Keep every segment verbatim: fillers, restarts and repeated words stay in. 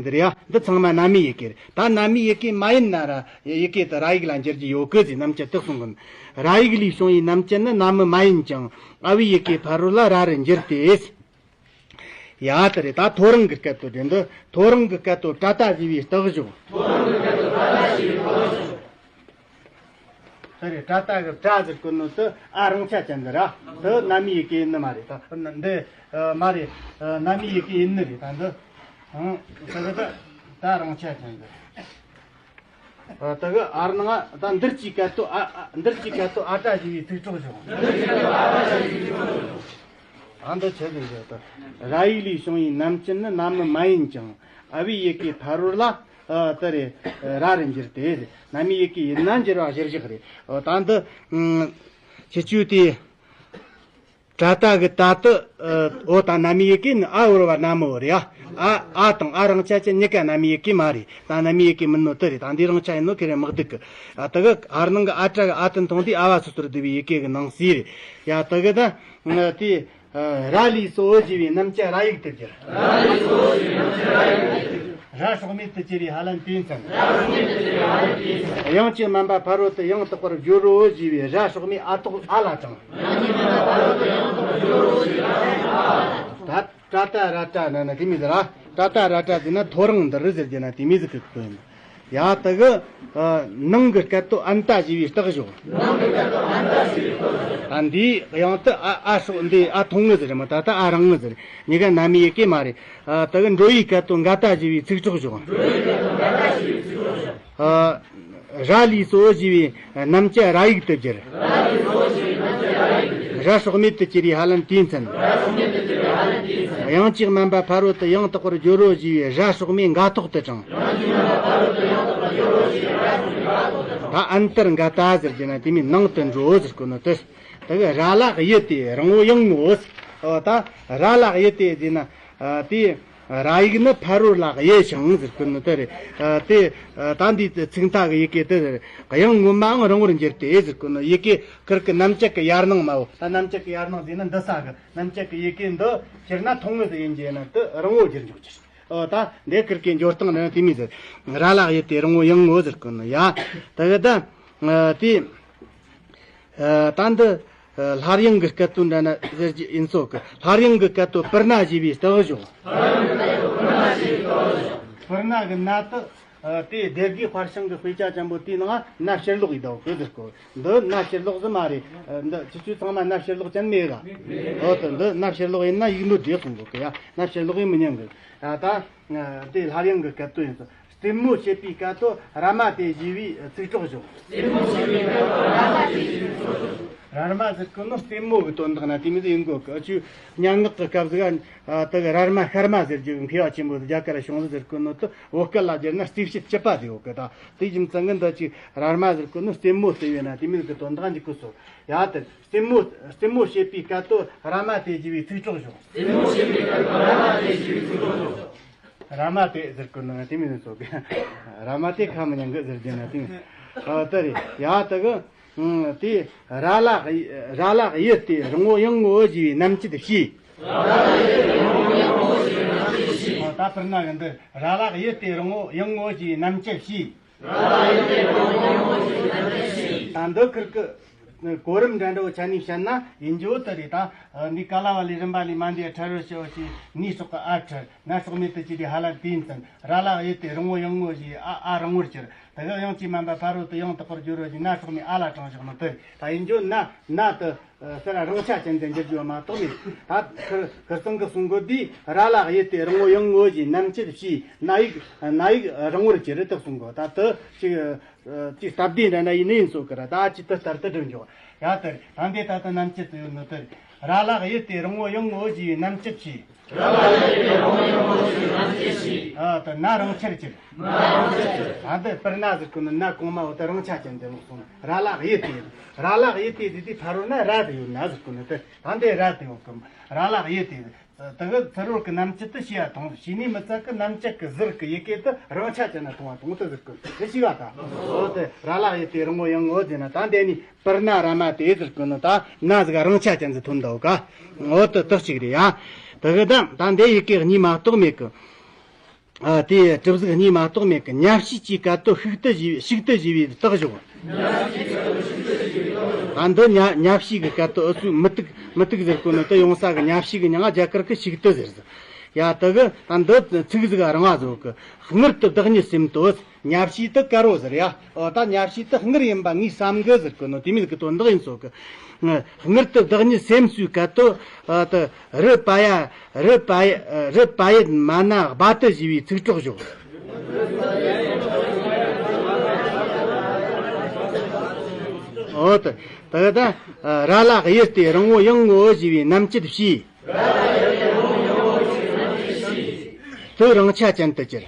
འདི་རེད་ཡ། འདི་ཚང་མ་རྣམ་དབྱེ་ཡི་གེ་རེད། ད་རྣམ་དབྱེ་ཡི་གེ་མ་ཡིན་ན་ར་ཡི་གེ་དེ་ར་ཡིག་ལ་འགྱུར་རྒྱུ་ཡོད་གི་ཟེར། རྣམ་བཅད་དེ་གསུང་གི། ར་ཡིག་ལས་བྱུང་བའི་རྣམ་བཅད་ནི་རྣམ་དབྱེ་མ་ཡིན་ཀྱང་། ཨ་བའི་ཡི་གེ་ཕ་རོལ་ལ་ར་རུ་འགྱུར་ཏེ། ཡ་དེ་རེད། ད་ཐོ་རངས་ཀྱི་སྐད་དོད་དེ་འདི། ཐོ་རངས་ཀྱི་སྐད་དོད་ཏྲ་ཏ་ཞེས་པའི་རྟགས་བཞག། དེ་རེད། ཏྲ་ཏ་གི་ཏྲ་ཟེར་གོ་ནོ་དེ་ཨ་རང་ཆ་ཅན་ཟེར་ར། དེ་རྣམ་དབྱེ་ཡི་གེ་ཡིན་ནི་མ་རེད། ད་འདི་མ་རེད། རྣམ་དབྱེ་ཡི་གེ་ཡིན་ནི་རེད། ད་འདི་ཨང་། དེ་གི་ད་ད་རང་ཆ་ཅན་ཟེར། དེ་གི་ཨར་ནང་ད་འདིར་གྱི་སྐད་དོད་ཨ་ཨ་འདིར་གྱི་སྐད་དོད་ཨ་ཏྲ་ཞེས་པའི་ཚིག་གྲོགས་བྱུང་། ཨ་འདི་ཆི་ཟིག་ཟེར་ད། ར་ཡིག་ལས་བྱུང་བའི་རྣམ་བཅད་ནི་རྣམ་དབྱེ་མ་ཡིན་ཀྱང་། ཨ་བའི་ཡི་གེ་ཕ་རོལ་ལ་ཨ་དེ་རེད། ར་རུ་འགྱུར་ཏེ། རྣམ་དབྱེ་ཡི་གེ་ཡིན་ན་འགྱུར་བ་གཞིར་བཞག་རེད། འོ་ད་འདི་ཁྱེད་ཆོས་དེ། ཏྲ་ཏ་གི་ཏ་དེ་འོ་ད་རྣམ་དབྱེ་ཡི་གེ་ནི་ཨ་བོར་བ་ན་མི་བོར་ཡ། ཨ་ཨ་དང་ཨ་རང་ཆ་ཅན་གཉིས་ཀ་རྣམ་དབྱེ་ཡི་གེ་མ་རེད། ད་རྣམ་དབྱེ་ཡི་གེ་མིན་ནོ་དེ་རེད། ད་འདི་རང་ཆ་ཡིན་ནོ་ཁེ་རེ་མི་སྡུག་གི། ཨ་དེ་གི་ཨར་ནང་གི་ཨ་ཏྲ་གི་ཨ་དེ་མཐོང་དུས་ཨ་བ་སོ་སོར་བསྡུ་བའི་ཡི་གེ་གི་ནང་གསེས་རེད་ཡ། དེ་གི་ད་དེ། ར་ལས་སུ་འོ་ཞེས་པའི་རྣམ་བཅད་ར་ཡིག་ཏུ་གྱུར། ར་ལས་སུ་འོ་ཞེས་པའི་རྣམ་བཅད་ར་ཡིག་ཏུ་གྱུར། ར་སྲོག་མེད་དུ་གྱུར་པའི་ཧ་ལན་དེའི་མཚན། ར་སྲོག་མེད་དུ་གྱུར་པའི་ཧ་ལན་དེའི་མཚན། དབྱངས་ཀྱིས་དམན་པ་ཕ་རོལ་ཏུ་ཡང་དག་པར་སྦྱོར་རོ་ཞེས་པའི་ར་སྲོག་མེད་ཨ་ཐོག་ཨ་ལ་དྲངས། དབྱངས་ཀྱིས་དམན་པ་ཕ་རོལ་ཏུ་ཡང་དག་པར་སྦྱོར་རོ་ཞེས་པའི་ར་སྲོག་མེད་ཨ་ལ་དྲངས། ད་ཏྲ་ཏ་ར་ཏྲ་ན་ན་དེ་མི་ཟེར་ར། ཏྲ་ཏ་ར་ཏྲ་ཟེར་ན་ཐོ་རངས་འདི་རུ་ཟེར་རྒྱུ་ན་དེ་མི་ཟིག་གི་དོན་ཡིན། ཡ་དེ་གི་ནང་གི་སྐད་དོད་ཨན་ཏ་ཞེས་པའི་རྟགས་བཞག། ནང་གི་སྐད་དོད་ཨན་ཏ་ཞེས་པའི་རྟགས་བཞག། ད་འདིའི་དབྱངས་དེ་ཨ་ཨ་སྲོག་འདི་ཨ་ཐོང་ངི་ཟེར་མ། ད་ལྟ་ཨ་རང་ངི་ཟེར། གཉིས་ཀ་རྣམ་དབྱེ་ཡི་གེ་མ་རེད། ཨ་དེ་གི་འགྲོ་བའི་སྐད་དོད་འགའ་ཏ་ཞེས་པའི་ཚིག་གྲོགས་བཞག། འགྲོ་བའི་སྐད་དོད་འགའ་ཏ་ཞེས་པའི་ཚིག་གྲོགས་བཞག། ཨ་ར་ལས་སུ་འོ་ཞེས་པའི་རྣམ་བཅད་ར་ཡིག་ཏུ་གྱུར། ར་སྲོག་མེད་དུ་གྱུར་པའི་ཧ་ལན་དེའི་མཚན། དབྱངས་ཀྱིས་དམན་པ་ཕ་རོལ་ཏུ་ཡང་དག་པར་སྦྱོར་རོ་ཞེས་པའི་ར་སྲོག་མེད་འགའ་ཐོག་ཏུ་དྲངས། ད་ཨན་ཏར་འགའ་ཏ་ཟེར་རྒྱུ་ན་དེ་མིན་ནང་དུ་འགྲོ་ཟེར་གོ་ནོ་དེ། དེ་གི་ར་ལ་གཡུ་སྟེ་རིང་བོ་ཡང་ངོ་། ཨོ་ད་ར་ལ་གཡུ་སྟེ་ཟེར་ན་དེ། ར་ཡིག་ནི་ཕ་རོལ་ལ་གཡུ་ཞིང་ཟེར་གོ་ནི་དེ་རེད། དེ་ད་འདིའི་ཚིག་མཐའ་གི་ཡི་གེ་དེ་རེད། དབྱངས་ངོ་མའང་རིང་བོར་འགྱུར་ཏེ་ཟེར་གོ་ནི་ཡི་གེ་ཁིར་གི་རྣམ་བཅད་གི་ཡར་སྣང་མ་བོ། ད་རྣམ་བཅད་གི་ཡར་སྣང་ཟེར་ན་འདི་ས་གི་རྣམ་བཅད་གི་ཡི་གེ་འདི་ཁྱེར་ན་ཐུང་ངུ་ཟིག་ཡིན་གྱི་ན་དེ་རིང་བོ་གྱུར་འཇུག་གྱུར། ཨོ་ད་འདི་ཁིར་གི་འཇོར་སྟངས་འདྲ་ན་དེ་མི་ཟེར། ར་ལ་གཡུ་སྟེ་རིང་བོ་ཡང་ངོ་ཟེར་གོ་ནི་ཡ། དེ་གི་ད་དེ། ད་འདི་སླར་ཡང་གི་སྐད་དོད་འདྲ་ན་ཟེར་གྱི་ཡིན་སོགས་ཀྱི། སླར་ཡང་གི་སྐད་དོད་པུར་ན་ཞེས་པའི་རྟགས་བཞག། པུར་ན་གི་ན་དེ་དེ་སྡེ་དགེ་དཔལ་ཞང་གི་དཔེ་ཆ་ཅན་པོ་དེའི་ནང་ན་ཕྱིར་ལོག་ཡིན་དོ་གི་ཟེར་གོ། འདི་ན་ཕྱིར་ལོག་ཟིག་མ་རེད། འདི་ཁྱེད་ཆོས་ཚང་མ་ན་ཕྱིར་ལོག་ཅན་མེད་ག། འོ་དེ་འདི་ན་ཕྱིར་ལོག་ཡིན་ན་ཡིག་འབྲུ་བསྒྲིགས་སོང་གོ་གི་ཡ། ན་ཕྱིར་ལོག་ཡིན་མི་ཉན་གི། ད་དེ་སླར་ཡང་གི་སྐད་དོད་ཡིན་སོགས། རྩེད་མོ་བྱེད་པའི་སྐད་དོད་ར་མ་ཏེ་ཞེས་པའི་ཚིག་གྲོགས་བཞག། རྩེད་མོ་བྱེད་པའི་སྐད་དོད་ར་མ་ཏེ་ཞེས་པའི་ཚིག་གྲོགས་བཞག། ར་མ་ཟེར་གོ་ནོ་རྩེད་མོ་གི་དོན་དག་ན་དེ་མོ་ཟིག་ཡིན་གོ་གི། ཨ་ཆུ་སྙན་ངག་གི་སྐབས་ཟིག་ཨ་དེ་གི་ར་མ་ཤར་མ་ཟེར་རྒྱུ་མཁས་པ་ཆེན་པོ་རྒྱ་གར་བྱུང་ཟིག་ཟེར་གོ་ནོ་དེ་བོད་སྐད་ལ་བསྒྱུར་ན་རྩེད་བྱེད་སྤྱོད་པ་ཟེར་གོ་གི། ད་དེ་རྒྱུ་མཚན་གི་འདི་ཅིག་ར་མ་ཟེར་གོ་ནོ་རྩེད་མོ་རྩེ་བས་ན་དེ་མོ་ཟིག་གི་དོན་དག་འཇུག་གི་སོ། ཡ་དེ་རྩེད་མོ་རྩེད་མོ་བྱེད་པའི་སྐད་དོད་ར་མ་ཏེ་ཞེས་པའི་ཚིག་གྲོགས་བཞག། རྩེད་མོ་བྱེད་པའི་སྐད་དོད་ར་མ་ཏེ་ཞེས་པའི་ཚིག་གྲོགས་བཞག། ར་མ་ཏེ་ཟེར་གོ་ནོ་དེ་མིན་སོ་གི། ར་མ་ཏེ་ཁ་མི་ཉན་གི་ཟེར་རྒྱུ་ན་དེ་མིན། ཨ་དེ་རེད་ཡ། དེ་གི་དེ་ར་ལ་ར་ལ་གཡུ་སྟེ་རིང་བོ་ཡང་ངོ་ཞེས་པའི་རྣམ་བཅད་ཕྱིས། ཨ་ད་པུར་ན་གི་འདི་ར་ལ་གཡུ་སྟེ་རིང་བོ་ཡང་ངོ་ཞེས་པའི་རྣམ་བཅད་ཕྱིས། ད་འདི་ཁིར་གི་གོ་རིམ་འདྲ་འདྲ་བོ་ཆ་ནས་བཤད་ན་ཡིན་རྒྱུ་བོ་དེ་རེད། ད་འདི་ཀ་ལ་བ་ལས་རིམ་པ་ལས་མ་འདི་ཕྲ་རོལ་ཕྱི་བ་ཞིག་ནས་སྲོག་གི་ཨ་ཕྲར་ན་སྲོག་མེད་དུ་གྱུར་པའི་ཧ་ལ་དེའི་མཚན། ར་ལ་གཡུ་སྟེ་རིང་བོ་ཡང་ངོ་ཞེས་ཨ་ཨ་རིང་བོར་གྱུར། དེ་གི་དབྱངས་ཀྱིས་དམན་པ་ཕ་རོལ་ཏུ་ཡང་དག་པར་སྦྱོར་རོ་ཞེས་ན་སྲོག་མེད་ཨ་ལ་དྲངས་བཞག་ནོ་དེ་རེད། ད་ཡིན་རྒྱུ་ན་ན་དེ། ཨ་ཟེར་ར་རང་ཆ་ཅན་དུ་འགྱུར་རྒྱུ་མ་གཏོགས་མེད། ད་ཁིར་ཁིར་ཚང་གི་གསུང་གོ་དེ་ར་ལ་གཡུ་སྟེ་རིང་བོ་ཡང་ངོ་ཞེས་རྣམ་བཅད་ཕྱིས། ན་ཡིག་ན་ཡིག་རིང་བོར་གྱུར་རེད་དེ་གསུང་གོ། ད་དེ་ཅིག་ཅིག་སྟབས་བདེ་འདྲ་འདྲ་ཡིན་ནི་ཡིན་སོ་གི་ར། ད་ཅི་དེ་ལྟར་དུ་སྒྲུབ་འཇོག་ཡ། དེ་ད་འདི་ད་ལྟ་རྣམ་བཅད་དུ་ཡོད་ནོ་དེ་ར་ལ་གཡུ་སྟེ་རིང་བོ་ཡང་ངོ་ཞེས་རྣམ་བཅད་ཕྱིས། ར་ལ་གཡུ་སྟེ་རིང་བོ་ཡང་ངོ་ཞེས་རྣམ་བཅད་ཕྱིས། ཨ་ད་ན་རང་ཆར་གྱུར། ན་རང་ཆར་གྱུར། ད་འདི་པུར་ན་ཟེར་གོ་ནི་ན་གོང་མ་བོ་ད་རང་ཆ་ཅན་དེ་ལོག་སོང་། ར་ལ་གཡུ་སྟེ། ར་ལ་གཡུ་སྟེ་ཟེར་དུས་ཕ་རོལ་ན་ར་དེ་ཡོད་ན་ཟེར་གོ་ནི་དེ། ད་འདི་ར་དེ་ཡོད་གི། ར་ལ་གཡུ་སྟེ། དེ་གི་ཚུར་རོལ་གི་རྣམ་བཅད་དུ་ཤེས་པ་དང་ཤེས་ནས་མི་ཚད་གི་རྣམ་བཅད་གི་ཟུར་གི་ཡི་གེ་དུ་རང་ཆ་ཅན་ན་མཐོང་བ་དང་དུ་ཟེར་གི་དེ་ཤེས་པ་དང་། འོ་དེ་ར་ལ་གཡུ་སྟེ་རིང་བོ་ཡང་ངོ་ཟེར་ན་ད་འདི་ནི་པུར་ན་ར་མ་ཏེ་ཟེར་གི་ནི་ད་ན་ཟིག་རང་ཆ་ཅན་ཟིག་ཐོན་འདུག་ག། འོ་དེ་དག་ཅིག་རེད་ཡ། དེ་གི་ད་ད་འདི་ཡི་གེ་གཉིས་མ་གཏོགས་མེད་གི། ཨ། དེ་གྲུབ་གཟུགས་གཉིས་མ་གཏོགས་མེད་གི། ཉ་བཤས་ཀྱི་སྐད་དོད་ཤིག་ཏུ་ཞེས་པའི། ཤིག་ཏུ་ཞེས་པའི་རྟགས་ཞོག་ད་འདི་ཉ་ཉ་བཤས་ཀྱི་སྐད་དོད། ཨུ་ཚུགས་མུ་ཏིག་མུ་ཏིག་ཟེར་གོ་ནོ་དེ་ཡོང་ས་གི། ཉ་བཤས་ཀྱི་མྱིང་ང་རྒྱ་གར་གི་ཤིག་ཏུ་ཟེར་ཟེར། ཡ། དེ་གི་ད་འདི་ཚིག་གཟུགས་རིང་བ་བཟོ་གི། དངུལ་དུ་བདག་ཉིད་སེམས་དོད། ཉ་བཤས་དེ་དཀར་བོ་ཟེར་ཡ། འོ་ད་ཉ་བཤས་དེ་དངུལ་ཡིན་པ་ངས་བསམ་གི་ཟེར་གོ་ནོ་དེ་མོ་གི་དོན་དག་ཡིན་ཟེར་གི། དངུལ་དུ་བདག་ཉིད་སེམས་ཞེས་སྐད་དོད། ཨ། དེ་རུ་པ་ཡ་རུ་པ་ཡ་རུ་པ་ཡད་མ་ན་བ་ཏི་ཞེས་པའི་ཚིག་གྲོགས་ཞོག་འོ་ད་དེ་ད་ར་ལ་གཡུ་སྟེ་རིང་བོ་ཡང་ངོ་བོ་ཞེས་པའི་རྣམ་བཅད་བཤད། དུ་རིང་ཆ་ཅན་དུ་གྱུར།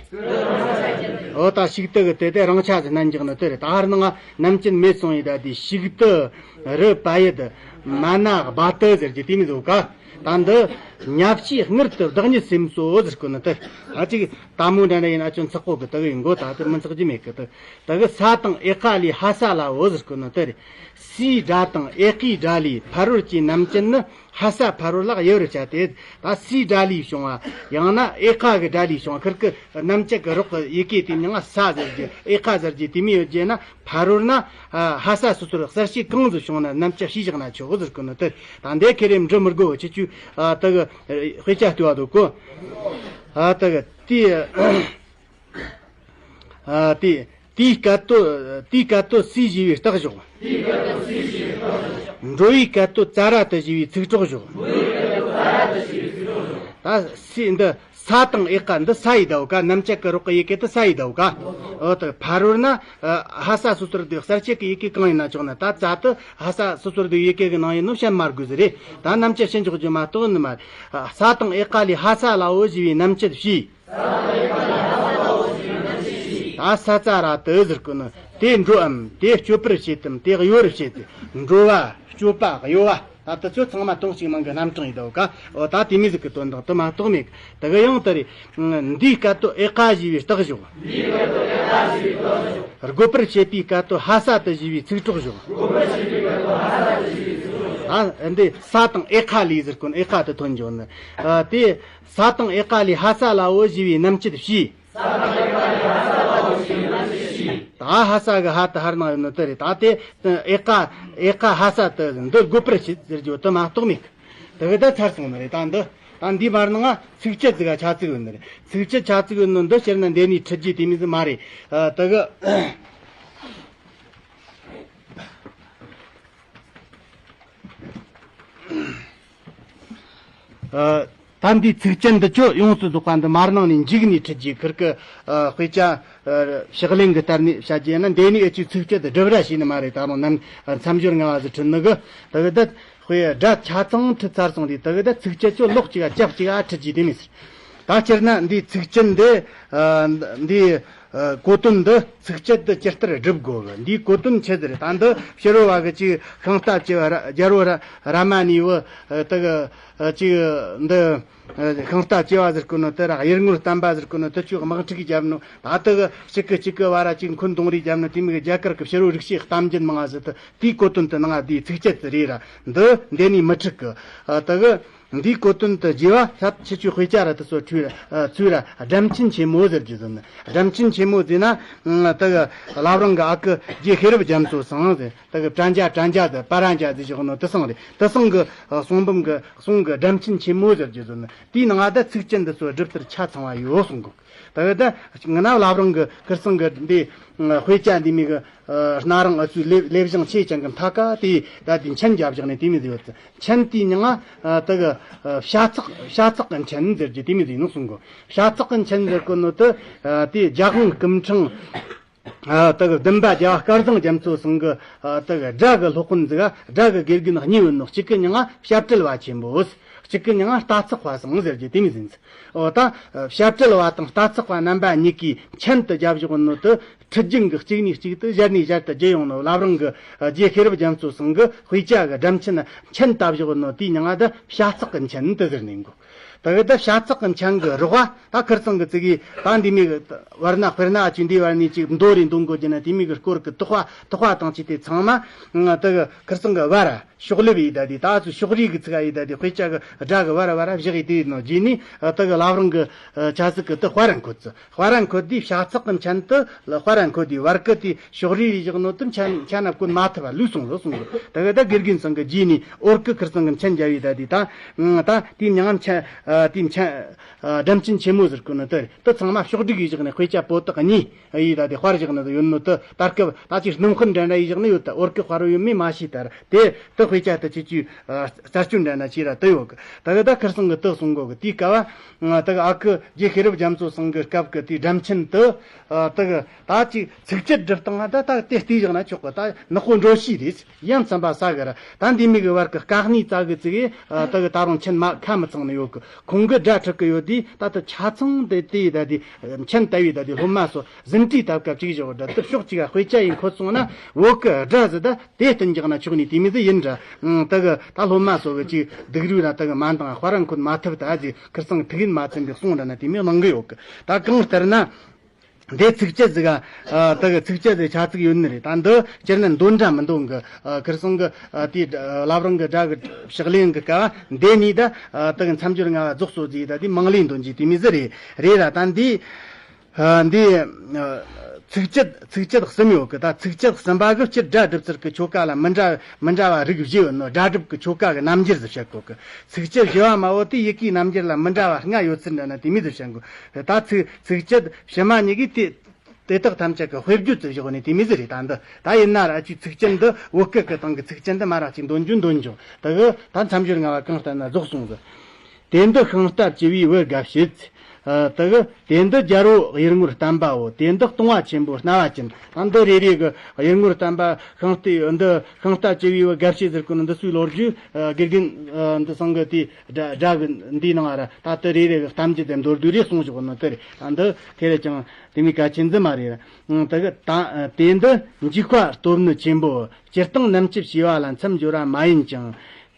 འོ་ད་ཤིག་ཏུ་གི་དེ་དེ་རིང་ཆ་ཟེར་ན་འཇོག་ནི་དེ་རེད། ད་ཧར་ནང་རྣམ་ཅན་མེད་སོང་ཡི། ད་དེ་ཤིག་ཏུ་རུ་པ་ཡད་མ་ན་བ་ཏི་ཟེར་གྱི་དེ་མོ་ཟོ་ག་ད་འདི་ཉ་བཤས་དངུལ་དུ་བདག་ཉིད་སེམས་སོ་ཟེར་གོ་ནི་དེ། ཨ། ཅིག་ད་མོ་འདྲ་འདྲ་ཡིན་ན་ཅུང་ཚགས་པོ་གི། དེ་གི་མགོ་ད་དེ་མི་ཚགས་རྒྱུ་མེད་གི། དེ་དེ་གི་ས་དང་ཨེ་ཀ་ལས་ཧ་ས་ལའོ་ཟེར་གོ་ནི་དེ་རེད། སའི་སྒྲ་དང་ཨེ་ཀའི་སྒྲ་ལས་ཕ་རོལ་གྱི་རྣམ་ཅན་ནི་ཧ་ས་ཕ་རོལ་ལ་དབྱེ་བར་བྱ་སྟེ། ད་སའི་སྒྲ་ལས་བྱུང་བ་ཡང་ན་ཨེ་ཀ་གི་སྒྲ་ལས་བྱུང་བ། ཁིར་གི་རྣམ་བཅད་གི་རོགས་གི་ཡི་གེ་དེ་མིང་ང་ས་ཟེར་རྒྱུ་ཨེ་ཀ་ཟེར་རྒྱུ་དེ་མོ་ཡོད་རྒྱུ་ན། ཕ་རོལ་ན་ཨ་ཧ་ས་སོ་སོར་གསལ་བྱེད་གང་ཟིག་བྱུང་ན་རྣམ་བཅད་ཕྱིས་བཞག་ན་ཆོག་ཟེར་གི་ནི་དེ། ད་འདི་ཁེ་རེ་འབྲི་མི་དགོས། ཁྱེད་ཆོས་ཨ་དེ་གི་དཔེ་ཆ་ལྟོས་པ་དོ་གོ། ཨ་དེ་གི་དེ། ཨ་དེ། དེའི་སྐད་དོད། དེའི་སྐད་དོད་སའི་ཞེས་པའི་རྟགས་ཞོག་འགྲོ་བའི་སྐད་དོད་ཙ་ར་ཏི་ཞེས་པའི་ཚིག་གྲོགས་ཞོག་ད་སའི་འདི་ས་དང་ཨེ་ཀ་འདི་ས་ཡི་ཟླ་བ་ག་རྣམ་བཅད་གི་རོགས་གི་ཡི་གེ་དེ་ས་ཡི་ཟླ་བ་ག་འོ་ད་ཕ་རོལ་ན་ཨ་ཧ་ས་སོ་སོར་དེ་གསལ་བྱེད་གི་ཡི་གེ་གང་ཡིན་ན་ཆོག་ན། ད་ཙ་དེ་ཧ་ས་སོ་སོར་དེ་ཡི་གེ་གི་ནང་ཡིན་ནོ་བཤད་མ་དགོས་ཟེར་རེད། ད་རྣམ་བཅད་ཕྱིས་འཇོག་རྒྱུ་མ་གཏོགས་ནི་མ་རེད། ས་དང་ཨེ་ཀ་ལས་ཧ་ས་ལའོ་ཞེས་པའི་རྣམ་བཅད་བྱས། ད་ས་ཙ་ར་ཏི་ཟེར་གོ་ནི་དེ་འགྲོ་འམ། དེ་སྤྱོད་པར་བྱེད་དམ། དེ་གཡོ་བར་བྱེད་དེ། འགྲོ་བ། སྤྱོད་པ། གཡོ་བ། ད་དེ་ཚོ་ཚང་མ་དོན་གཅིག་མིང་གི་རྣམ་གྲངས་ཡིན་ད་ག་འོ་ད་དེ་མོ་ཟིག་གི་དོན་དག་དེ་མ་གཏོགས་མེད། དེ་གི་ཡང་དེ་རེད། འདིའི་སྐད་དོད་ཨེ་ཀ་ཞེས་པའི་རྟགས་ཞོག་འགོད་པར་བྱེད་པའི་སྐད་དོད་ཧ་ས་ཏི་ཞེས་པའི་ཚིག་གྲོགས་ཞོག་ད་འདི་ས་དང་ཨེ་ཀ་ལས་ཟེར་གོ་ནི་ཨེ་ཀ་དེ་ཐོན་འཇོག་ནི། ཨ་དེ། ས་དང་ཨེ་ཀ་ལས་ཧ་ས་ལའོ་ཞེས་པའི་རྣམ་བཅད་བྱས། ད་ཧ་ས་གི་ཧ་དེ་ཧར་ནང་ཡོད་ནི་དེ་རེད། ད་དེ་ཨེ་ཀ་ཨེ་ཀ་ཧ་ས་དེ་འདི་འགོད་པར་བྱེད་ཟེར་རྒྱུ་དེ་མ་གཏོགས་མེད་གི། དེ་གི་ད་ཚར་སོང་ནི་རེད། ད་འདི་ད་འདི་བར་ནང་ཚིགས་བཅད་ཟིག་ག་ཆ་ཚིག་ཡོད་ནི་རེད། ཚིགས་བཅད་ཆ་ཚིག་ཡོད་ནི་འདི་སྤྱིར་ན་འདི་ནས་ཁྲིད་རྒྱུ་དེ་མོ་ཟིག་མ་རེད། ཨ་དེ་གི། ཨ་ད་འདིའི་ཚིགས་བཅད་འདི་ཆོ་ཡོངས་སུ་རྫོགས་པ་འདི་མར་ནང་ནས་འཇུག་ནས་ཁྲིད་རྒྱུའི་ཁུར་གི་ཨ་དཔེ་ཆ་ཨ་ཕྱག་ལེན་གི་ལྟར་ནས་བྱ་རྒྱུ་ཡིན་ན། འདི་ནས་ཨེ་ཅིག་ཚིགས་བཅད་འདི་སྒྲུབ་ར་བྱས་ནི་མ་རེད། ད་རུང་ནམ་མཚམས་སྦྱོར་ལྔ་བ་ཟིག་ཁྲིད་ནི་གི། དེ་གི་ད་དཔེ་སྒྲ་ཆ་ཚང་ཁྲིད་ཚར་སོང་རེད། དེ་གི་ད་ཚིགས་བཅད་ཆོ་ལོགས་གཅིག་ག་ཅབ་གཅིག་ག་ཁྲིད་རྒྱུ་དེ་མོ་ཟིག་ད་སྤྱིར་ན་འདིའི་ཚིགས་བཅད་འདི་ཨ་འདི། ཨ་གོ་དོན་འདི་ཚིགས་བཅད་དུ་ཇི་ལྟར་སྒྲུབ་དགོས་གི། འདིའི་གོ་དོན་ཆི་ཟིག་རེད། ད་འདི་ཕྱི་རོལ་བ་གི་ཅིག་ཤིང་རྟ་བཅས་པ་ར་རྒྱལ་པོ་ར་རཱ་མ་ཎའི་བུ་ཨ་དེ་གི་ཨ་ཅིག་འདི་ཨ་ཤིང་རྟ་བཅས་པ་ཟེར་གོ་ནོ་དེ་ར་གཡུལ་ངོར་བསྟན་པ་ཟེར་གོ་ནོ་དེ་ཆོ་དམག་འཁྲུག་བརྒྱབ་ནོ། ད་དེ་གི་གཅིག་གི་གཅིག་གི་བར་ར་ཅིག་འཁོན་རྡུང་རེས་བརྒྱབ་ནོ། དེ་མོ་གི་རྒྱ་གར་གི་ཕྱི་རོལ་རིག་བྱེད་གཏམ་རྒྱུད་མང་ང་ཟིག་དེ་དེའི་གོ་དོན་དེ་ནང་འདིའི་ཚིགས་བཅད་དེ་རེད་ར། འདི་འདི་ནས་མི་འཁྲུག་གི། ཨ་དེ་གི། འདིའི་གོ་དོན་དུ་རྒྱས་པ་ཤ་ཁྱེད་ཆོས་དཔེ་ཆ་ར་དེ་ཚོ་འཚོལ་ར་འཚོལ་ར། སྒྲ་མཆན་ཆེན་མོ་ཟེར་རྒྱུ་ཟེར་ནི། སྒྲ་མཆན་ཆེན་མོ་ཟེར་ན་ད་གི་བླ་བྲང་གི་ཨ་ཁུ་རྗེ་ཤེས་རབ་རྒྱ་མཚོ་ཚང་ཟེར། ད་གི་པྲ་འཇའ་པྲ་འཇའ་ཟེར། པ་ར་འཇའ་ཟེར་ཞོག་ནོ་དེ་ཚང་རེད། དེ་ཚང་གི་གསུང་འབུམ་གི་གསུང་གི་སྒྲ་མཆན་ཆེན་མོ་ཟེར་རྒྱུ་ཟེར་ནི། དེའི་ནང་ད་ཚིགས་བཅད་འདི་ཚོ་སྒྲུབ་ཐུབ་ཆ་ཚང་བ་ཡོད་གསུང་གི། ད་གི་ད་ང་ན་བླ་བྲང་གི་ཁིར་ཚང་གི་འདི་དཔེ་ཆ་འདི་མོ་གི་ཨ་སྣ་རིང་ཨུ་ཚོའི་ལེབ་ལེབ་ཞང་ཆེ་ཅན་གི་མཐའ་ཀ་དེ་ད་དེ་མཆན་རྒྱབ་བཞག་ནས་དེ་མོ་ཟིག་ཡོད་ཚེ། མཆན་དེའི་མྱིང་ང་ཨ་དེ་གི་ཨ་བྱ་ཚོགས་བྱ་ཚོགས་ཀྱི་མཆན་ཟེར་རྒྱུ་དེ་མོ་ཟིག་ཡིན་ནོ་གསུང་གོ། བྱ་ཚོགས་ཀྱི་མཆན་ཟེར་གོ་ནོ་དེ་ཨ་དེ་རྒྱལ་དབང་སྐུ་ཕྲེང་ཨ་དེ་གི་བདུན་པ་རྒྱལ་བ་སྐལ་བཟང་རྒྱ་མཚོ་ཚང་གི་ཨ་དེ་གི་སྒྲ་གི་སློབ་དཔོན་ཟིག་ག་སྒྲ་གི་དགེ་རྒན་གཉིས་ཡོད་ནོ། གཅིག་གི་མྱིང་ང་བྱ་བྲལ་བ་ཆེན་པོ། གཅིག་གི་མྱིང་ང་རྟ་ཚོགས་པ་ཚང་ཟེར་རྒྱུ་དེ་མོ་ཟིག་ཡིན་ཚེ། འོ་ད་བྱ་བྲལ་བ་དང་རྟ་ཚོགས་པ་རྣམ་པ་གཉིས་ཀྱིས་མཆན་དུ་བརྒྱབ་བཞག་ནོ་དེ། ཁྲིད་རྒྱུན་གྱི་གཅིག་ནས་གཅིག་ཏུ་ཞལ་ནས་ཞལ་དུ་བརྒྱུད་ཡོང་ནོ། བླ་བྲང་གི་རྗེ་ཤེས་རབ་རྒྱ་མཚོ་ཚང་གི་དཔེ་ཆ་གི་སྒྲ་མཆན་མཆན་བཏབ་བཞག་ནོ་དེའི་མྱིང་ང་ད་བྱ་ཚོགས་ཀྱི་མཆན་དུ་ཟེར་ནས་གོ། ད་གི་ད་བྱ་ཚེག་གི་མཆན་གི་རོགས་པ་ད་ཁིར་ཚང་གི་ཙི་གི་ད་འདི་མི་གི་བར་ན་དཔེར་ན་ཨ་ཅི་འདི་བར་ནས་ཅིག་མདོ་རེ་འདོན་དགོས་ཀྱི་ན་དེ་མི་གི་སྐོར་གི་དོགས་པ་དོགས་པ་དང་ཅི་དེ་ཚང་མ་ད་གི་ཁིར་ཚང་གི་བར་ཕྱོགས་ལེབ་ཡི་ད་དེ་ད་ཚོ་ཕྱོགས་རིས་གི་ཚིག་ཨ་ཡི་ད་དེ་དཔེ་ཆ་གི་སྒྲ་གི་བར་བར་བཞག་ཡི་དེ་ནོ་རྗེས་ནས་ད་གི་བླ་བྲང་གི་ཆ་ཚིག་གི་ད་དཔར་འཁོད་ཚུ་དཔར་འཁོད་དེ་བྱ་ཚེག་གི་མཆན་དུ་དཔར་འཁོད་དེ་བར་གི་དེ་ཕྱོགས་རིས་བཞག་ནོ་དུ་མཆན་མཆན་ན་བཀོད་མ་ཐུབ་པ་ལུས་སོང་ལོ་སོང་གི་ད་གི་ད་དགེ་རྒན་ཚང་གི་རྗེས་ནས་འོར་གི་ཁིར་ཚང་གི་མཆན་རྒྱབ་ཡི་ད་དེ་ད་ད་དེ་མྱང་མཆན་དེ་མཆན། སྒྲ་མཆན་ཆེན་མོ་ཟེར་གོ་ནི་དེ་རེད། དེ་ཚང་མ་ཕྱོགས་བསྒྲིགས་ཡིས་བཞག་ནས་དཔེ་ཆ་པོ་ཏི་གཉིས་ཡིས་ད་དེ་དཔར་བཞག་ནི་ཡོད་ནོ་དེ་ད་སྐབས་ད་ཅིག་སྣུམ་དཔར་འདྲ་འདྲ་ཡིས་བཞག་ནི་ཡོད་ད་འོར་གི་དཔར་ཡོད་མེད་མ་ཤེས་ད་ར་དེ་དེ་དཔེ་ཆ་དེ་ཆི་ཆུ་རྩད་གཅོད་འདྲ་འདྲ་བྱས་ར་དེ་ཡོད་གི་ད་གི་ད་ཁིར་ཚང་གི་དེ་གསུང་གོ་གི་དེའི་སྐབས་ད་གི་ཨ་ཁུ་རྗེ་ཤེས་རབ་རྒྱ་མཚོ་ཚང་གི་སྐབས་གི་དེའི་སྒྲ་མཆན་དེ་ད་གི་ད་ཅིག་ཚིགས་བཅད་སྒྲུབ་སྟངས་ད་ད་དེ་བལྟས་བཞག་ན་ཆོག་གི་ད་ནག་པོ་འགྲོ་ཤེས་རེད། ཡ་མཚན་པ་ས་གི་ར་ད་འདི་མི་གི་བར་གི་དཀའ་གནད་ཙག་གི་ཙིག་གི་ད་གི་ད་རུང་མཆན་མ་ཁ་མི་ཚང་ནི་ཡོད་གི་ཁོང་གི་སྒྲ་ཁྲིད་གི་ཡོད་དུས་ད་ལྟ་ཆ་ཚང་དེ་དེ་ད་དེ་མཆན་ལྟ་བུའི་ད་དེ་སློབ་མ་སོ་ཟིན་བྲིས་ལྟ་སྐབས་ཅིག་བཞག་སྒྲ་དེ་ཕྱོགས་གཅིག་ག་དཔེ་ཆ་ཡིན་ཁོ་སོང་ན་བོད་གི་སྒྲ་ཟི་ད་དེ་བསྟན་རྒྱག་ན་ཆོག་ནི་དེ་མི་ཟི་ཡིན་འདྲ་ད་གི་ད་སློབ་མ་སོ་གི་ཅིག་སྡུག་རུས་ན་ད་གི་མ་འདང་དཔར་འཁོད་མ་ཐུབ་ད་ཟི་ཁིར་ཚང་ཐུགས་ཡིན་མ་ཚིམ་པའི་གསུང་འདྲ་ན་དེ་མི་གནང་གི་ཡོད་གི་ད་གང་ལྟར་ན། འདི་ཚིགས་བཅད་ཟིག་ག་ད་གི་ཚིགས་བཅད་ཟིག་ཆ་ཚིག་ཡོད་ནི་རེད། ད་འདི་སྤྱིར་ན་འདོན་འདྲ་མི་འདོན་གི་ཁིར་སང་གི་དེའི་བླ་བྲང་གི་སྒྲ་གི་ཕྱག་ལེན་གི་སྐབས་འདི་ནས་ད་ད་གི་མཚམས་སྦྱོར་ལྔ་བ་རྫོགས་སོ་ཟིག་ད་དེ་མང་ལས་འདོན་གྱི་དེ་མི་ཟི་རེད་རེད་ར། ད་འདི་འདི་ཚིགས་བཅད་ཚིགས་བཅད་གསུམ་ཡོད་གི་ད་ཚིགས་བཅད་གསུམ་པ་གི་སྤྱིར་སྒྲ་སྒྲུབ་ཚུལ་གི་ཆོ་ག་ལ་མི་འདྲ་མི་འདྲ་བ་རིགས་བཞི་ཡོད་ནོ་སྒྲ་སྒྲུབ་གི་ཆོ་ག་གི་རྣམ་འགྱུར་ཟིག་བཤད་གོ་གི་ཚིགས་བཅད་བཞི་བ་མ་བོ་དེ་ཡི་གེའི་རྣམ་འགྱུར་ལ་མི་འདྲ་བ་ལྔ་ཡོད་ཚུལ་འདྲ་ན་དེ་མི་ཟིག་བཤད་གོ་ད་ཚིགས་ཚིགས་བཅད་ཕྱི་མ་གཉིས་ཀྱིས་དེ་དེ་དག་ཐམས་ཅད་ཀྱི་དཔེ་བརྗོད་དུ་བཞག་ནས་དེ་མི་ཟེར་རེད། ད་འདི་ད་ཡིན་ན་ར་ཅིག་ཚིགས་བཅད་འདི་བོད་སྐད་ཀྱི་སྟེང་གི་ཚིགས་བཅད་འདི་མ་ར་ཅིག་འདོན་རྒྱུ་འདོན་འཇོག་ད་གི་ད་མཚམས་སྦྱོར་ལྔ་བ་གང་ལྟར་ན་རྫོགས་གསུངས་ཟེར། དེ་འདི་ཤིང་རྟ་བཅུ་བའི་བུ་དགའ་བྱེད། ད་གི་དེ་འདི་རྒྱལ་པོ་གཡུལ་ངོར་བསྟན་པའོ། དེ་འདི་སྟོང་པ་ཆེན་པོ་རྣ་བ་ཅན། ད་འདི་རེ་རེ་གི་གཡུལ་ངོར་བསྟན་པ་ཤིང་རྟའི་འདི་ཤིང་རྟ་བཅུ་བའི་བུ་དགའ་བྱེད་ཟེར་གོ་ནི་འདི་སུའི་ལོ་རྒྱུས་དགེ་རྒན་འདི་ཚང་གི་དེ། སྒྲ་སྒྲ་གི་འདིའི་ནང་ར་ད་ལྟ་རེ་རེ་གི་གཏམ་རྒྱུད་དེ་མདོར་བསྡུས་རེ་གསུངས་བཞག་ནི་དེ་རེད། ད་འདི་དེ་རེད་ཀྱང་དེ་མི་གལ་ཆེན་འདི་མ་རེད། ད་གི་ད་དེ་འདི་འཇིགས་པ་སྟོབས་ནི་ཆེན་པོ་སྤྱིར་བཏང་རྣམ་འབྱེད་བྱས་པ་ལ་མཚམས་སྦྱོར་བ་མ་ཡིན་ཅིང་།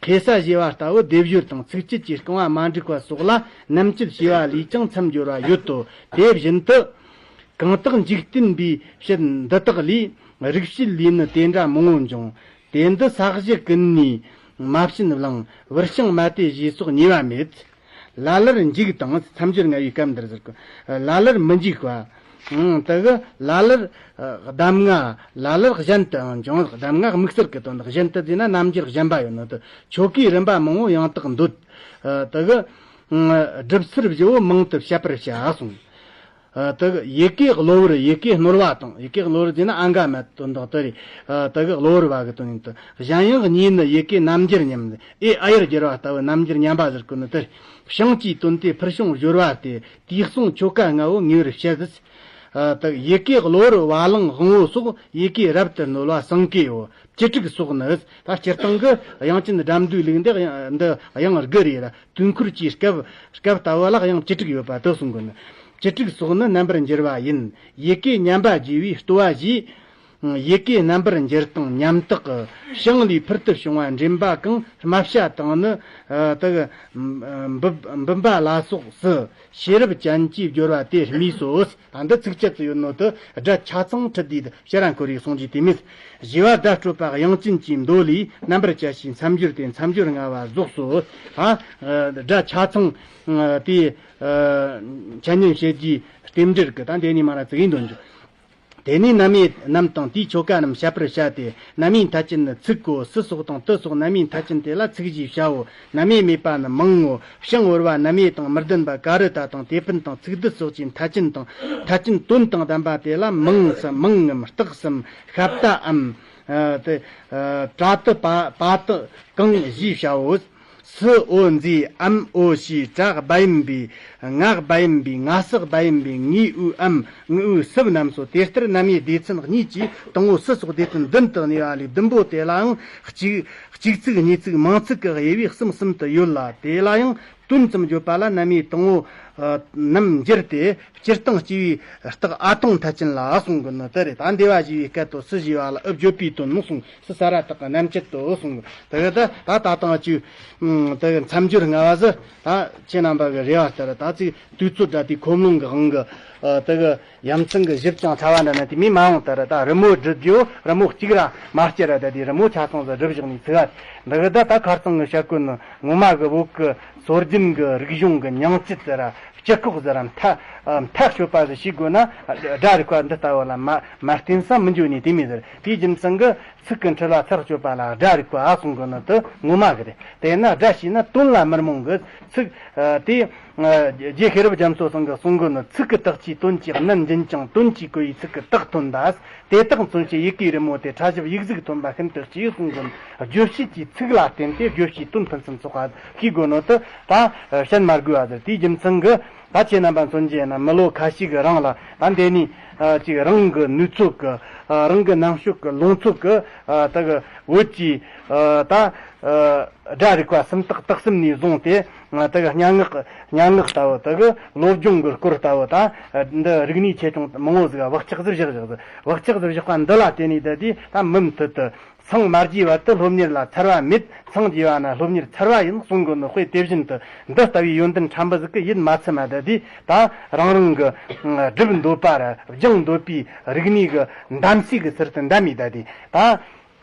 ཁེ་ས་ཞེས་པ་ལྟ་བུ་སྡེབ་སྦྱོར་དང་ཚིགས་བཅད་ཀྱི་རྐང་བ་མ་འགྲིག་པ་སོགས་ལ་རྣམ་འབྱེད་བྱས་པ་ལས་ཀྱང་མཚམས་སྦྱོར་བ་ཡོད་དོ། དེ་བཞིན་དུ། གང་དག་འཇིག་རྟེན་པའི་བཤད་འདི་དག་ལས། རིགས་བྱེད་ལས་ནི་དེ་འདྲ་མང་བོ་འབྱུང་། དེ་འདི་ས་གཞི་ཀུན་ནས་མ་བྱིན་བླང་། བུར་ཤིང་མ་དེ་ཞེས་སོགས་ཉེས་པ་མེད། ལ་ལར་འཇིག་དང་མཚམས་སྦྱོར་ལྔ་བའི་སྐབས་འདིར་ཟེར་གོ་ལ་ལར་མི་འཇིག་པ། ཨང་། དེ་གི་ལ་ལར་གདམས་ངག་ལ་ལར་གཞན་དུའང་འབྱུང་། གདམས་ངག་དམིགས་བསལ་གྱི་དོན་དག་གཞན་དུ་བརྩིས་ན་རྣམ་འགྱུར་གཞན་པ་ཡོད་ནོ་དེ་ཆོ་གའི་རིམ་པ་མང་བོ་ཡང་དག་འདོད། དེ་གི་སྒྲུབ་ཚུལ་བཞི་བོ་མང་དུ་བཤད་པར་བྱ་གསུངས། ཨ། དེ་གི་ཡི་གེ་གློ་བུར། ཡི་གེ་ནོར་བ་དང་། ཡི་གེ་གློ་བུར་ཟེར་ན་ཨ་ག་མ་དོན་དག་དེ་རེད། ཨ། དེ་གི་གློ་བུར་བ་གི་དོན་ཡིན་ཏེ། གཞན་ཡང་གཉིས་ནི་ཡི་གེ་རྣམ་འགྱུར་ཉམས། ཨེ་ཨ་ཡར་བསྒྱུར་བ་ལྟ་བུ་རྣམ་འགྱུར་ཉམས་པ་ཟེར་གོ་ནི་དེ་རེད། བྱིངས་ཀྱི་དོན་དེ་ཕུལ་བྱུང་སྦྱོར་བ་སྟེ་དེའི་གསུང་ཆོ་ག་ལྔ་བོ་ངེས་པར་བཤད་ཟེར། ཨ། དེ་གི་ཡི་གེ་གློ་བུར་བ་ལང་དབང་བོ་སོགས་ཡི་གེ་རབ་ཏུ་སྣོལ་བ་སེང་གེའོ། བཅུ་དྲུག་སོགས་ནི། ད་སྤྱིར་བཏང་གི་དབྱངས་ཅན་སྒྲ་མདོའི་ལུགས་འདི་འདི་དབྱངས་དགུ་རེད་ལ། དུས་འཁོར་གྱི་སྐབས་སྐབས་ལྟ་བུ་ལ་དབྱངས་བཅུ་དྲུག་ཡོད་པ་དེ་གསུང་གི་ནི། བཅུ་དྲུག་སོགས་ནི་རྣམ་པར་འགྱུར་བ་ཡིན། ཡི་གེ་ཉམས་པ་རྒྱས་པའི་ལྟོ་བ་བཞིས། ཡི་གེ་རྣམ་པར་འགྱུར་སྟངས་ཉམས་དག་གི་བྱིངས་ལས་ཕུལ་དུ་བྱུང་བ་འདྲེན་པ་གང་སྨྲ་བྱ་དང་ནི། ཨ། དེ་གི་འབུམ་འབུམ་པ་ལ་སོགས་སུ། ཤེས་རབ་ཅན་གྱིས་སྦྱོར་བ་དེ་སྨོས་སོ། ད་འདི་ཚིགས་བཅད་དུ་ཡོད་ནོ་དེ་སྒྲ་ཆ་ཚང་ཁྲིད་དེ་ཕྱིར་ར་འཁོར་བའི་གསུང་རྒྱུ་དེ་མིན། ཞི་བ་བརྡ་སྤྲོད་པ་དབྱངས་ཅན་གྱི་མདོ་ལས། རྣམ་པར་དཔྱད་བྱའི་མཚམས་སྦྱོར་ཏེ་མཚམས་སྦྱོར་ལྔ་བ་རྫོགས་སོ། ད་སྒྲ་ཆ་ཚང་དེ་འཆད་ཉན་བྱེད་རྒྱུའི་རྟེན་འབྲེལ་གྱི་ད་འདི་ནས་མ་ར་ཚིག་ཡིན་འདོན་རྒྱུ། དེ་ནས་རྣམ་དབྱེ་རྣམས་དང་དེའི་ཆོ་ག་རྣམས་བཤད་པར་བྱ་སྟེ། རྣམ་དབྱེའི་མཐའ་ཅན་ནི་ཚིག་གོ་སུ་སོགས་དང་དུ་སོགས་རྣམ་དབྱེའི་མཐའ་ཅན་དེ་ལ་ཚིག་ཞེས་བྱའོ། རྣམ་དབྱེ་མེད་པ་ནི་མིང་ངོ་། བྱིངས་བོར་བ་རྣམ་དབྱེ་དང་མི་ལྡན་པ་ཀ་རི་ཏ་དང་དེ་ཕན་དང་ཚིག་སྡུད་སོགས་ཀྱི་མཐའ་ཅན་དང་། མཐའ་ཅན་དོན་དང་ལྡན་པ་དེ་ལ་མིང་སམ་མིང་ངམ་རྟགས་སམ་ཤབྟའམ། ཨ། དེ། ཨ། པྲ་ཏི་པ་པ་ཏི་གང་ཞེས་བྱའོ། སུ་འོ་འཛི་འམ་འོ་ཞེས་པྲ་སྦ་ཡིན་པའི་ང་སྦ་ཡིན་པའི་ང་སུ་སྦ་ཡིན་པའི་ངའི་འུ་འམ་ངའི་འུ་སུ་རྣམས་སོ། དེ་ལྟར་རྣམ་དབྱེ་སྡེ་ཚན་གཉིས་ཀྱིས་དང་པོ་སུ་སོགས་སྡེ་ཚན་བདུན་དུ་གནས་པ་ལས་བདུན་པོ་དེ་ལའང་གཅིག་གཅིག་ཚིག་གཉིས་ཚིག་མང་ཚིག་གི་དབྱེ་བས་གསུམ་གསུམ་དུ་ཡོད་ལ། དེ་ལ་ཡང་དོན་ཙམ་བརྗོད་པ་ལ་རྣམ་དབྱེ་དང་པོ་ རྣམས་འགྱུར་ཏེ་སྤྱིར་བཏང་སྐྱེ་བོའི་རྟགས་ཨ་ཏོང་ཐལ་ཅན་ལ་གསུང་གི་ནི་དེ་རེད། ད་འདས་པ་ཞེས་པའི་སྐད་དོ། སུ་ཞེས་པ་ལ་ཨུ་བརྗོད་པའི་དོན་ནོ་གསུང་། སུ་ས་ར་བཏགས་རྣམ་བཅད་དོ་གསུང་གི། དེ་གི་ད་ད་ད་ལྟ་ཅིག་དེ་གི་མཚམས་སྦྱོར་ལྔ་བ་ཟི། ད་ཁྱེད་རྣམ་པ་གི་རེ་བ་ལྟར་ད་ཅིག་དུས་ཚོད་འདྲ་དེའི་ཁོམ་ལོང་གི་དབང་གི་དེ་གི་ཡ་མཚན་གི་ཞིབ་ཅིང་ཕྲ་བ་འདྲ་ན་དེ་མི་མ་འོང་ལྟར་ད་རི་མོ་བསྒྲུབ་རྒྱུ། རི་མོ་གཅིག་ར་མ་བསྐྱུར་ར་ད་དེ་རི་མོ་ཆ་ཚང་ཟི་སྒྲུབ་བཞག་ནས་ཚིག་ག་འདི་གི་ད་ད་ཁར་ཚང་གི་བཤད་གོ་ནི། ངོ་མ་གི་བོད་གི་སྲོལ་རྒྱུན་གི་རིག་གཞུང་གི་ཉིང་བཅུད་ཟེར་ར་སྤྱི་ཁོག་ཟེར་ར་མཐའ་མཐའ་གཅོད་པ་ཟིག་ཤེས་དགོས་ན། སྒྲ་རིག་པ་འདི་ལྟ་བུ་ལ་མ་མ་བརྟེན་ས་མི་འཇོན་ནི་དེ་མོ་ཟིག་རེད། དེའི་རྒྱུ་མཚན་གི་ཚིག་གི་འཁྲུལ་བ་ཚར་གཅོད་པ་ལ་སྒྲ་རིག་པ་ཨ་གསུང་གི་ནི་དེ་ངོ་མ་གི་རེད། དེས་ན་སྒྲ་ཤེས་ན་དོན་ལ་མི་རྨོངས་གི། ཚིག་དེ་རྗེ་ཤེས་རབ་རྒྱ་མཚོ་ཚང་གི་གསུང་གི་ནི། ཚིག་གི་རྟགས་ཀྱིས་དོན་གྱི་གནད་འབྱིན་ཅིང་། དོན་གྱིས་གོ་བའི་ཚིག་གི་རྟགས་ཐོན་པ། དེ་དག་མཚོན་བྱེད་ཡི་གེའི་རི་མོ་སྟེ། ཕྲ་ཞིབ་ཡིག་གཟུགས་ཐོན་པ་ཤིན་ཏུ་གཅེས་གསུང་གི། བརྗོད་བྱེད་ཀྱི་ཚིག་ལ་བརྟེན་ཏེ་བརྗོད་བྱའི་དོན་ཕུན་སུམ་ཚོགས་པ་ཤེས་དགོས་ནོ་དེ་ད་བཤད་མ་དགོས་པ་ཟེར། དེའི་རྒྱུ་མཚན་གི་ད་ཁྱེད་རྣམ་པ་མཚོན་རྒྱུ་ཡིན་ན། མི་ལོ་ཁ་ཤས་གི་རིང་ལ་ད་འདི་ནས་ཅིག་རང་གི་ནུས་ཚོད་གི་རང་གི་རྣམ་དཔྱོད་གི་ལོངས་ཚོད་གི་ད་གི་བོད་ཀྱི་ད་སྒྲ་རིག་པ་སུམ་རྟགས་དག་གསུམ་ནས་བཟུང་སྟེ། ད་གི་སྙན་ངག་སྙན་ངག་ལྟ་བུ། ད་གི་སློབ་སྦྱོང་གི་སྐོར་ལྟ་བུ། ད་འདི་རིག་གནས་ཆེ་ཆུང་མང་བོ་ཟིག་བག་ཆགས་ཟིག་བཞག་བཞག་ཟིག་བག་ཆགས་ཟིག་བཞག་པ་འདི་ལ་བརྟེན་ནས་ད་དེ་ད་མུ་མཐུད་དུ། སངས་མ་རྒྱས་བར་དུ་སློབ་གཉེར་ལ་འཚེར་བ་མེད། སངས་རྒྱས་པ་ན་སློབ་གཉེར་འཚེར་བ་ཡིན་གསུང་གོ་ནི། དཔེ་དེ་བཞིན་དུ་འདི་ལྟ་བུའི་ཡོན་ཏན་ཕྲན་བུ་ཟིག་གི་ཡིད་མ་ཚིམ་མ་ད་དེ་ད་རང་རང་གི་སྒྲུབ་འདོད་པ་ར་སྦྱང་འདོད་པའི་རིག་གནས་གི་འདམ་ཟེགས་གི་ཚུལ་དུ་འདམ་མི་ད་དེ་ད།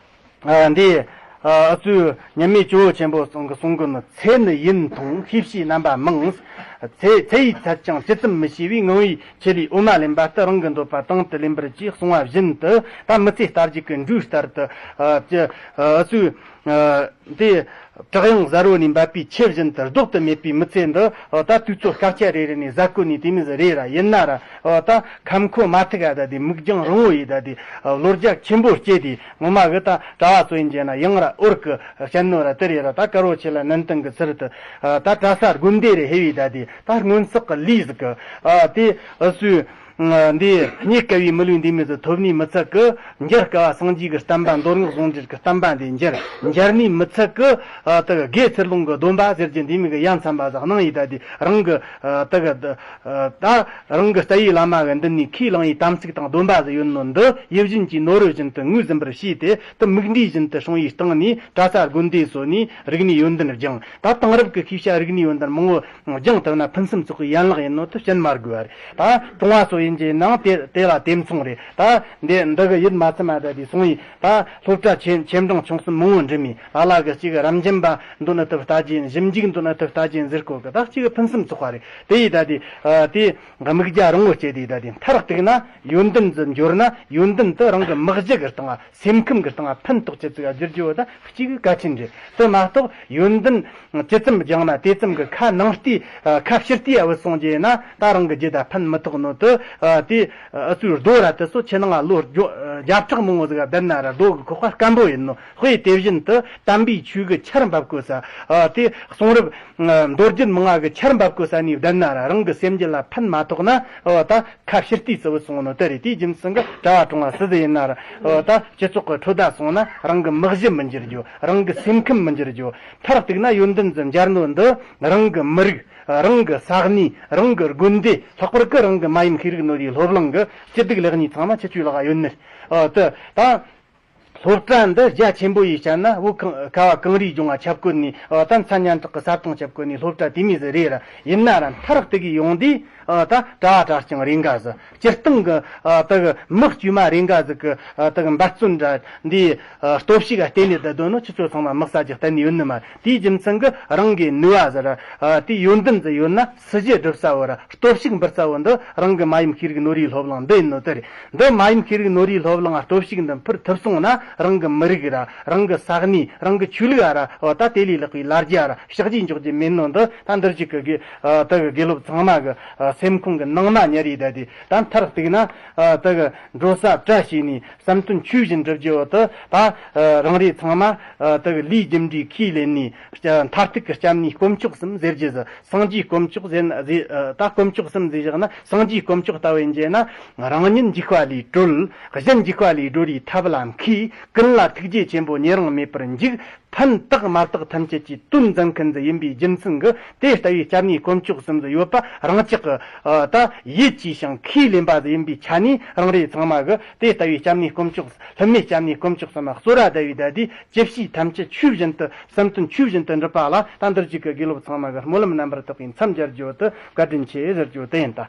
ཨ། འདི་ཨ་ཙུའི་མཉམ་མེད་ཇོ་བོ་ཆེན་པོ་ཚང་གི་གསུང་གི་ནི། ཚེ་ནི་ཡུན་ཐུང་ཤེས་བྱའི་རྣམ་པ་མང་། ཚེ་ཚེ་ཡི་ཚད་ཀྱང་ཇི་ཙམ་མི་ཤེས་པས། ངང་བའི་ཆེད་ལས་འོ་མ་ལེན་པ་ལྟར། རང་གི་འདོད་པ་དང་དུ་ལེན་པར་གྱིས་གསུང་བ་བཞིན་དུ། ད་མི་ཚེ་ལྟ་རྒྱུག་གི་འགྲོས་ལྟར་དུ། ཨ་ཙི་ཨ་ཙུའི་ཨ་འདི་བྲག་གཡང་གཟར་བུ་ནས་འབབ་པའི་ཆུ་བཞིན་དུ་ལྡོག་ཏུ་མེད་པའི་མི་ཚེ་འདི། ཨ་ད་དུས་ཚོད་སྐར་ཆ་རེ་རེ་ནས་ཟ་གོ་ནས་དེ་མི་ཟིག་རེད་ར། ཡིན་ན་ར་ཨ་ད་ཁམ་ཁོ་མ་ཐུག་ག་ད་དེ་མིག་རྒྱང་རིང་བོ་ཡིས་ད་དེ་ཨ་བློ་རྒྱ་ཆེན་པོ་སྐྱེས་དེ། ངོ་མ་གི་ད་གྲྭ་བ་ཚོ་ཡིན་གྱི་ན་ཡང་ར་འུར་གི་བཤད་ནོ་ར་དེ་རེད་ར། ད་དཀར་བོ་ཆེ་ལ་ནན་ཏན་གི་ཚུལ་དུ་ཨ་ད་གྲྭ་ས་དགོན་སྡེ་རེ་ཧེ་བི་ད་དེ་ད་སྔོན་བསགས་གི་ལས་ཟིག་གི་ཨ་དེ་ཨ་སུའི་འདི་རྙེད་དཀའ་བའི་མི་ལུས་འདི་མི་ཚོ་ཐོབ་ནི་མི་ཚད་གི། འཇལ་དཀའ་བ་སངས་རྒྱས་ཀྱི་བསྟན་པ། མདོ་སྔགས་ཟུང་འབྲེལ་གྱི་བསྟན་པ་འདི་འཇལ་འཇལ་ནི་མི་ཚད་གི། ཨ་དེ་གི་དགེ་ཚུལ་སློང་གི་སྡོམ་པ་ཟེར་གྱི་འདི་མི་གི་ཡ་མཚན་པ་ཟིག་གནང་ཡི་ད་དེ་རང་གི་ཨ་དེ་གི་ད་རང་གི་རྩ་བའི་བླ་མ་གི་མདུན་ནས་ཁས་བླངས་ཡི་དམ་ཚིག་དང་སྡོམ་པ་ཟིག་ཡོད་ནོ་འདི་ཡིད་བཞིན་གྱི་ནོར་བུ་བཞིན་དུ་ངོས་ཟིན་པར་བྱས་ཏེ། དེ་མིག་འདྲིས་བཞིན་དུ་སྲུང་བའི་སྟེང་ནས་གྲྭ་ས་དགོན་སྡེ་སོགས་ནས་རིག་གནས་ཡོན་ཏན་སྦྱངས། ད་དེང་རབས་ཀྱི་ཤེས་བྱ་རིག་གནས་ཡོན་ཏན་མང་བོ་སྦྱངས་ཐུབ་ན་ཕུན་སུམ་ཚོགས་པའི་ཡན་ལག་ཡིན་ནོ་དེ་བཤད་མ་དགོས་པ་རེད། ད་གྲོང་བ་ཚོ་ཡིན་གྱི་ནང་དེ་དེ་ལ་དེ་མཚུངས་རེད། ད་འདི་འདི་གི་ཡིད་མ་ཚིམ་མ་ད་དེ་སོང་ཡི། ད་སློབ་གྲྭ་ཆེ་ཆེ་འབྲིང་ཆུང་གསུམ་མང་བོ་འགྲིམ་མི་ལ་ལ་གི་གཅིག་རབ་འབྱམས་པ་འདོན་ནི་ཐུབ་ལྟ་ཅན། ཞིབ་འཇུག་འདོན་ནི་ཐུབ་ལྟ་ཅན་ཟེར་གོ་གི། ད་གཅིག་ཕུན་སུམ་ཚོགས་པ་རེད། དེ་ཡི་ད་དེ་ཨ་དེ་དམིགས་རྒྱ་རིང་བོ་བྱས་དེ་ད་དེ་མཐར་གཏུགས་ན་ཡོན་ཏན་ཟིག་འབྱོར་ན་ཡོན་ཏན་དེ་རང་གི་མི་གཞི་གི་སྟེང་ང་སེམས་ཁམས་ཀྱི་སྟེང་ང་ཕན་ཐོགས་ཆེད་ཅིག་བསྒྱུར་རྒྱུ་བོ་ད་གཅིག་གལ་ཆེན་རེད། དེ་མ་གཏོགས་ཡོན་ཏན་ཇི་ཙམ་སྦྱངས་ན་དེ་ཙམ་གྱི་ཁ་ནང་བལྟས་ཨ་ཁ་ཕྱིར་བལྟས་ཨ་བུད་སོང་རྒྱུ་ཡིན་ན་ད་རང་གི་རྒྱུད་ད་ཕན་མི་ཐོགས་ནོ་དེ། ཨ་དེ་ཨ་ཚུར་རྡོ་ར་དེ་ཚོ་ཆུ་ནང་ང་ལོ་བརྒྱ་བརྒྱ་ཕྲག་མང་བོ་ཟིག་བསྡད་ན་ར་རྡོ་གི་ཁོག་པ་སྐམ་པོ་ཡིན་ནོ། དཔེ་དེ་བཞིན་དུ་དམ་པའི་ཆོས་གི་ཆར་འབབ་གོ་ས། ཨ་དེ་གསུང་རབ་མདོ་རྒྱུད་མང་ང་གི་ཆར་འབབ་གོ་ས་ནས་བསྡད་ན་ར་རང་གི་སེམས་རྒྱུད་ལ་ཕན་མ་ཐོགས་ན། ཨོ་ད་ཁ་ཕྱིར་བལྟས་སུ་བུད་སོང་ནོ་དེ་རེད། དེའི་རྒྱུ་མཚན་གྱིས་གྲྭ་བ་གྲོང་བ་སུ་ཟིག་ཡིན་ན་ར་ཨོ་ད་སྤྱི་ཚོགས་ཀྱི་ཁྲོད་ད་སོང་ན་རང་གི་མི་གཞི་མི་འགྱུར་རྒྱུ། རང་གི་སེམས་ཁམས་མི་འགྱུར་རྒྱུ། མཐར་གཏུགས་ན་ཡོན་ཏན་ཟིག་འབྱར་ནོ་འདི་རང་གི་མི་རིགས། རང་གི་ས་གནས། རང་གི་དགོན་སྡེ། ལྷག་པར་གྱི་རང་གི་མ་ཡུམ་ཤེས་རིག་ནོར་བུའི་སློབ་གླིང་གི་སྐྱིད་སྡུག་ལེགས་ཉེས་ཚང་མ་ཁྱེད་ཚོའི་ལག་ཡོད་ནི། ཨོ་དེ་ད། སློབ་གྲྭ་འདི་རྒྱ་ཆེན་པོ་ཡིས་བཤད་ན་བོད་ཁ་བ་གངས་རིའི་ལྗོངས་ང་ཁྱབ་བཀོད་ནས། ཨོ་ད་མཚན་སྙན་གྲགས་ཀྱི་ས་སྟེང་ཁྱབ་བཀོད་ནས་སློབ་གྲྭ་དེ་མོ་ཟིག་རེད་ར། ཡིན་ན་ར་མཐར་གཏུགས་གི་ཡོང་དུས་ཨོ་ད་གྲྭ་བ་གྲྭ་རྐྱང་རེ་འགའ་ཟིག་སྤྱིར་བཏང་གི་ཨོ་ད་གི་མི་དཀྱུས་མ་རེ་འགའ་ཟིག་གི་ཨོ་ད་གི་འབད་བརྩོན་འདྲ་འདིའི་ཨོ་སྟོབས་ཤུགས་ག་བརྟེན་ནས་ད་དོན་ནོ་ཁྱེད་ཚོ་ཚང་མ་དམིགས་བསལ་གྱི་བརྟེན་ནས་ཡོད་ནི་མ་རེད། དེའི་རྒྱུ་མཚན་གྱིས་རང་གི་ནུས་པ་ཟིག་ར་ཨོ་དེའི་ཡོན་ཏན་ཟིག་ཡོད་ན་སྲིད་ཇུས་སྒྲུབ་ས་བོ་ར་སྟོབས་ཤུགས་འབུལ་ས་བོ་འདི་རང་གི་མ་ཡུམ་ཤེས་རིག་ནོར་བུའི་སློབ་གླིང་འདི་ཡིན་ནོ་དེ་རེད། འདི་མ་ཡུམ་ཤེས་རིག་ནོར་བུའི་སློབ་གླིང་སྟོབས་ཤུགས་འདི་འཕུར་ཐུབ་སོང་ན་རང་གི་མི་རིགས་ར་རང་གི་ས་གནས་རང་གི་ཆོས་ལུགས་ཨ་ར་ཨོ་ད་དེ་ལས་ལྷག་པའི་ལ་རྒྱ་ར་ཕྱག་རྗེས་འཇོག་རྒྱུ་མེད་ནོ་འདི་ད་འདིར་ཅིག་གི་དགེ་ཨོ་ད་གི་དགེ་སློབ་ཚང་མ་གི་ཨོ་སེམས་ཁོང་གི་ནང་མ་ཉར་ཡི་ད་དེ་ད་མཐར་གཏུགས་ན་ཨོ་ད་གི་འགྲོ་ས་བཀྲ་ཤིས་ནས་བསམ་དོན་ཆོས་བཞིན་འགྲུབ་རྒྱུ་བོ་དེ་ད་ཨོ་རང་རེ་ཚང་མ་ཨོ་ད་གི་ལས་རྒྱུ་འབྲས་ཁས་ལེན་ནས་མཐར་ཐུག་གི་སྐྱབས་གནས་དཀོན་མཆོག་གསུམ་ཟེར་རྒྱུ་ཟིག་སངས་རྒྱས་དཀོན་མཆོག་ཟེར་ན་ཟེ་ཨ་ད་དཀོན་མཆོག་གསུམ་ཟེར་བཞག་ན་སངས་རྒྱས་དཀོན་མཆོག་ལྟ་བུ་ཡིན་གྱི་ན་རང་ཉིད་འཇིགས་པ་ལས་གྲོལ། གཞན་འཇིགས་པ་ལས་སྒྲོལ་བའི་ཐབས་ལ་མཁས། ཀུན་ལ་ཐུགས་རྗེ་ཆེན་པོ་ཉེ་རིང་མེད་པར་འཇུག་ཕན་བཏགས་མ་བཏགས་ཐམས་ཅད་ཀྱི་དོན་མཛད་མཁན་ཟིག་ཡིན་པའི་རྒྱུ་མཚན་གྱིས། དེ་ལྟ་བུའི་སྐྱབས་གནས་དཀོན་མཆོག་གསུམ་ཟིག་ཡོད་པ་རང་ཅག་གི་ད་ཡིད་ཀྱིས་ཤིང་ཁས་ལེན་པ་ཟིག་ཡིན་པའི་ཆ་ནས། རང་རེ་ཚང་མ་གིས་དེ་ལྟ་བུའི་སྐྱབས་གནས་དཀོན་མཆོག་སླུ་མེད་སྐྱབས་གནས་དཀོན་མཆོག་གསུམ་ལ་གསོལ་བ་བཏབ་པའི་ད་དེ་ཅི་བྱས་ཐམས་ཅད་ཆོས་བཞིན་དུ། བསམ་དོན་ཆོས་བཞིན་དུ་འགྲུབ་པ་ལ། ད་འདིར་བཅུག་གི་དགེ་སློབ་ཚང་མ་གིས་སྨོན་ལམ་རྣམ་པར་དག་པའི་མཚམས་སྦྱར་རྒྱུ་དེ་བཀའ་དྲིན་ཆེ་ཟེར་རྒྱུ་དེ་ཡིན་ད།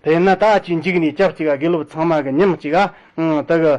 དེས་ན་ད་ཅིག་མཇུག་ནས་སྐབས་གཅིག་ག་དགེ་སློབ་ཚང་མ་གིས་མཉམ་གཅིག་ག་ད་གི་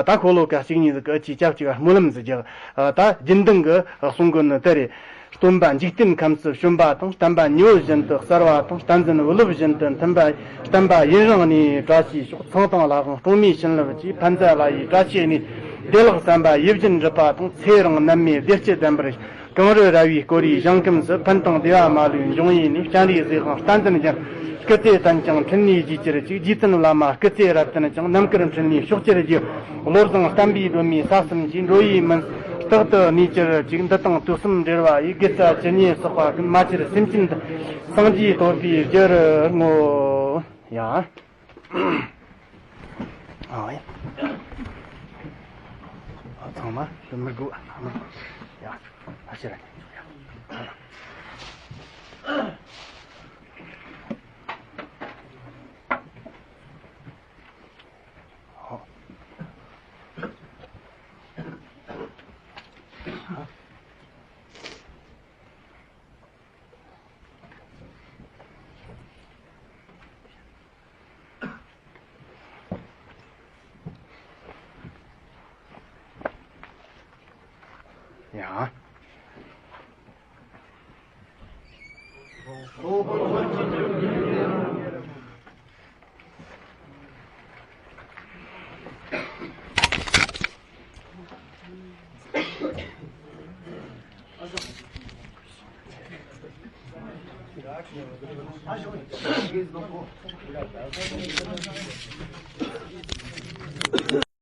ད་འཁོར་ལོ་ཀ་གཅིག་གཉིས་ཟིག་གི་ཅིག་སྐབས་གཅིག་ག་སྨོན་ལམ་ཟིག་རྒྱག་ད་རྒྱུན་ལྡན་གི་གསུང་གི་ནི་དེ་རེད། སྟོན་པ་འཇིག་རྟེན་ཁམས་སུ་བྱོན་པ་དང་། བསྟན་པ་ཉི་འོད་བཞིན་དུ་གསལ་བ་དང་། བསྟན་འཛིན་འོད་ལུབ་བཞིན་དུ་མཐུན་པ། བསྟན་པ་ཡུན་རིང་གནས་བཀྲ་ཤིས་ཤོག་ཚངས་དང་ལྷ་ཁང་སྟོང་མའི་བྱིན་རླབས་ཀྱིས། ཕན་མཛད་ལྷ་ཡི་བཀྲ་ཤིས་གནས། བདེ་བླག་བསམ་པ་ཡིད་བཞིན་འགྲུབ་པ་དང་། ཚེ་རིང་ནད་མེད་བདེ་སྐྱིད་ལྡན་པར་ཤོག་གངས་རི་ར་བས་བསྐོར་བའི་ཞིང་ཁམས་སུ། ཕན་དང་བདེ་བ་མ་ལུས་འབྱུང་བའི་གནས། སྤྱན་རས་གཟིགས་དབང་བསྟན་འཛིན་རྒྱལ། སྐུ་ཚེ་བརྟན་ཅིང་འཕྲིན་ལས་རྒྱས་གྱུར་ཅིག་རྗེ་བཙུན་བླ་མ་སྐུ་ཚེ་རབ་བརྟན་ཅིང་། རྣམ་དཀར་འཕྲིན་ལས་ཕྱོགས་བཅུར་རྒྱས། བློ་བཟང་བསྟན་པའི་སྒྲོན་མེ་ས་གསུམ་གྱི། འགྲོ་བའི་མུན་རྟག་ཏུ་གནས་གྱུར་ཅིག་འདི་དང་དུས་གསུམ་འབྲེལ་བ་ཡི། དགེ་རྩ་ཇི་སྙེད་བསགས་པ་ཀུན། མ་ཆེར་སེམས་ཅན་དུ། སངས་རྒྱས་འདོད་པའི་རྒྱུར་བསྔོ། ཡ། ཨ་ཡ། ཚང་མ་མི་དགོས་མི་དགོས། ཡ། ཨ་ཤེ་ར། ཡ།